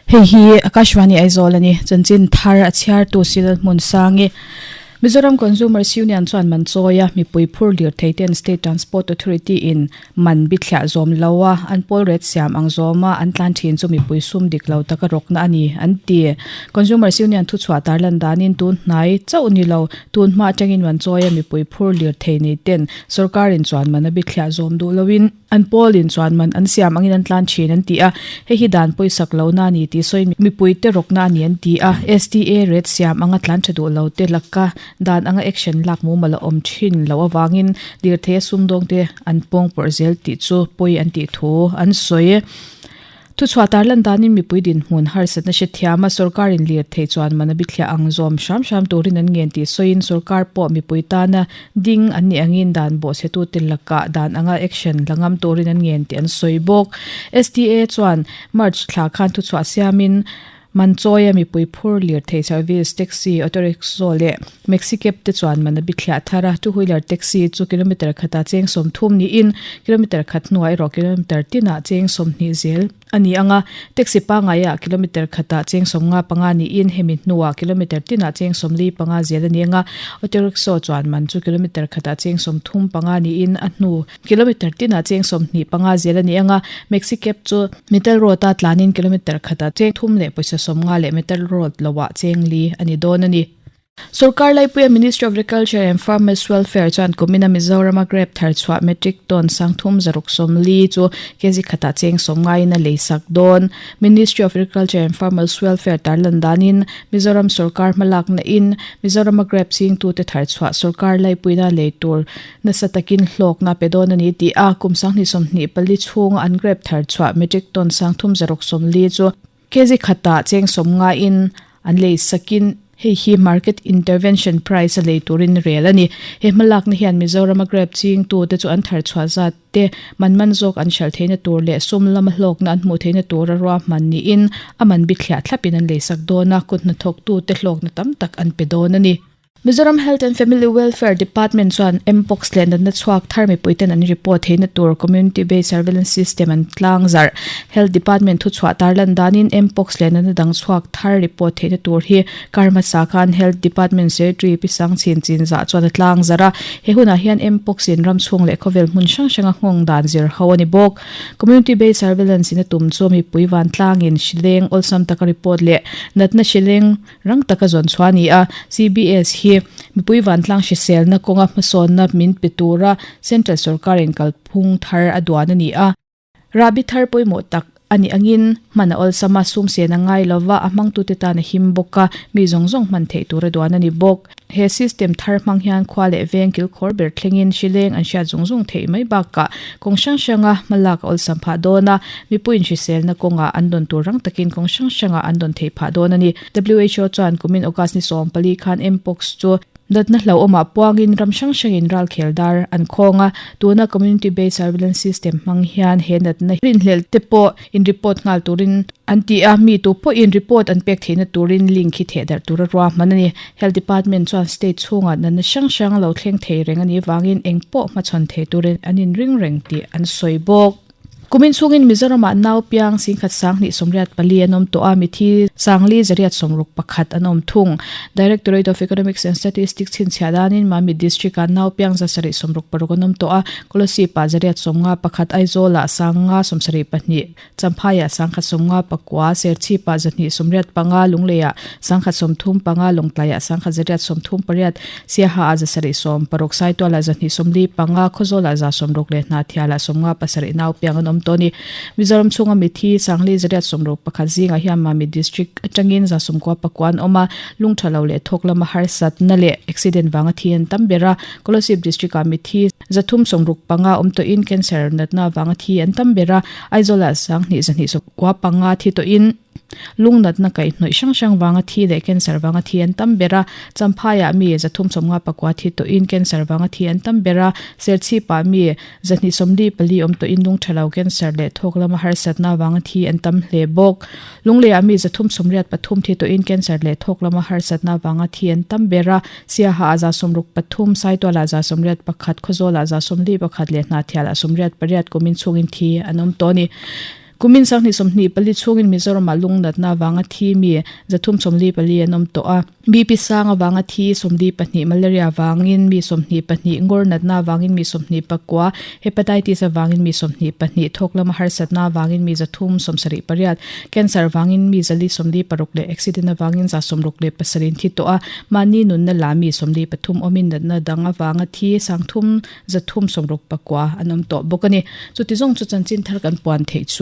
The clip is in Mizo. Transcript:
Hei hi Akashvani Aizawl a ni. Chanchin thar a chhiartu Silal Hmunsangi. Mizoram Consumers Union chuan man chawi a, mipui phur lir thei ten State Transport Authority in man bithliah zawm lo a, an pawl ret siam ang zawm a, an tlan thin chu mipui sum dik lo taka rawkna a ni, an ti. Consumers Union thuchhuah tarlan danin tun hnai chauh ni lo, tun hma atangin man chawi a mipui phur lir thei nei ten sorkarin chuan man a bithliah zawm duh loin, An pawlin chuan man an siam angin an tlan thin an ti a, hei hi dan pawisak lohna a ni tih sawiin mipuite rawkna a ni an ti a, STA rate siam anga tlan tha duh lo te laka dan anga action lak mumal a awm thin loh avangin lirthei a sumdawngte an pawng pawrh zel tih chu pawi an tih thu an sawi. Thuchhuah tarlan danin mipui dinhmun harsatna hrethiam a sorkarin lirthei chuan man a bithliah ang zawm hram hram turin an ngen tih sawiin sorkar pawh mipui tana ding an nih angin dan bawhchhetute lakah dan anga action la ngam turin an ngen tih an sawi bawk. STA chuan March thla khan thuchhuah siamin man chawia mipui phur lirthei service taxi, auto rickshaw leh maxi cab te chuan man a bithliah thar a, two wheeler taxi chu kilometer khatah cheng 30 niin kilometer khat hnuah erawh kilometer tinah cheng 20 zel a ni ang a, taxi pangaiah kilometer khatah cheng 55 niin hemi hnuah kilometer tinah cheng 45 zel a ni ang a, auto rickshaw chuan man chu kilometer khatah cheng 35 niin a hnu kilometer tinah cheng 25 zel a ni ang a, maxi cab chu metal road a tlanin kilometer khatah cheng thum leh pawisa 50 leh metal road loah cheng li a ni dawn a ni. Sorkar laipuia Ministry of Agriculture and Farmers Welfare chuan kumina Mizorama grape thar chhuah metric ton sangthum zaruk sawmli chu kg khatah cheng sawm ngaiin a leisak dawn. Ministry of Agriculture and Farmers Welfare tarlan danin Mizoram sorkar hmalakna in Mizorama grape chingtute thar chhuah sorkar laipuina lei tur nasa takin hlawkna pe dawn a ni tih a, kum sanghnih 24 chhunga an grape thar chhuah metric ton sangthum zaruk sawmli chu Kg khatah cheng sawm ngaiin an lei sakin hei hi market intervention price a lei turin rel a ni. He hmalakna hian Mizorama grape chingtute chu an thar chhuah zat te man man zawk an hralh theihna tur leh sum lama hlawkna an hmuh theihna tura ruahman niin a man bithliah thlapin an leisak dawn a, kut hnathawktute hlawkna tam tak an pe dawn a ni. Mizoram Health and Family Welfare Department chuan Mpox leh natna chhuak thar mipuiten an report theihna tur Community Based Surveillance System an tlang zarh. Health Department thuchhuah tarlan danin Mpox leh natna dang chhuak thar report theihna tur hi kar hmasa khan Health Department Secretary Pi Sangchhin Chinzah chuan a tlang zarh a. He hunah hian Mpox in ram chhung leh khawvel hmun hrang hranga nghawng dan zir ho a ni bawk. Community Based Surveillance in a tum chu mipui vantlangin hrileng awlsam taka report leh natna hrileng Rang taka zawn chhuah a ni a, CBS hi mipui vantlang hriselna kawnga hmasawnna min pe tura Central sorkarin kalphung thar a duan a ni a. Rahbi thar pawimawh tak a nih angin hman a awlsam a, sum sen a ngai lova, a hmangtute tan a him bawk a, mi zawng zawng hman theih tura duan a ni bawk. He system thar hmang hian khua leh veng kilkhawr ber thlengin hrileng an hriat zung zung theih mai bakah kawng hrang hranga hmalak a awlsam phah dawn a, mipuiin hriselna kawngah an dawn tur rang takin kawng hrang hrangah an dawn theih phah dawn a ni. WHO chuan kumin August ni 14 khan Mpox chu natna hlauhawmah puangin ram hrang hrangin ralkhel dar an khawng a, tuna Community Based Surveillance System hmang hian he natna rinhlelh te pawh in report nghal turin an ti a, mi tu pawhin report an pek theihna turin link hi thehdarh tura ruahman a ni. Health Department chuan state chhungah natna hrang hrang lo thleng thei reng a nih vangin eng pawh hmachhawn thei turin an inring reng tih an sawi bawk. Kumin chhungin Mizoramah nau piang singkhat sanghnih sawmriat pali an awm tawh a, mithi sangli zariat sawmruk pakhat an awm thung. Directorate of Economics and Statistics chhinchhiah danin Mamit District-ah nau piang zasarih sawmruk paruk an awm tawh a, Kolosip-ah zariat sawmnga pakhat, Aizawl-ah sangnga sawmsarih pahnih, Champhaiah sangkhat sawmnga pakua, Serchhipah zahnih sawmriat panga, Lungleiah sangkhat sawmthum panga, Lawngtlaiah sangkhat zariat sawmthum pariat, Siahaah zasarih sawm paruk, Saitualah zahnih sawmli panga, Khawzawlah za sawmruk leh Hnahthialah sawmnga pasarih nau piang an awm tawh a ni. Mizoram chhunga mithi Sangli zariat sawmruk pakhat zingah hian Mamit District atangin za sawmkua pakua an awm a, lungtha lo leh thawk lama harsatna leh accident vanga thi an tam ber a, Kolosip District-ah mithi zathum sawmruk panga awm tawhin cancer natna vanga thi an tam ber a, Aizawlah sanghnih zahnih sawmkua panga thi tawhin lung natna kaihhnawih hrang hrang vanga thi leh cancer vanga thi an tam ber a, Champhaiah mi zathum sawmnga pakua thi tawhin cancer vanga thi an tam ber a, Serchhipah mi zahnih sawmli pali awm tawhin lung tha lo cancer leh thawk lama harsatna vanga thi an tam hle bawk. Lungleiah mi zathum sawmriat pathum thi tawhin cancer leh thawk lama harsatna vanga thi an tam ber a, Siaha ah 133, Saitualah 121, Khawzawlah 141 leh Hnahthialah 88 kumin chhungin thi an awm tawh a ni. Kumin 2024 chhungin Mizoramah lungnatna avanga thi mi 344 an awm tawh a. BP sang avanga thi 42, malaria avangin mi 22, ngawr natna avangin mi 29, hepatitis avangin mi 22, thawk lama harsatna avangin mi 378, cancer avangin mi 446 leh accident avangin 167 an thi tawh a. Mahni nunna la mi 43 awmin natna dang avanga thi 3,369 an awm tawh bawk a ni. Chuti zawng chu chanchin thar kan puan theih chu.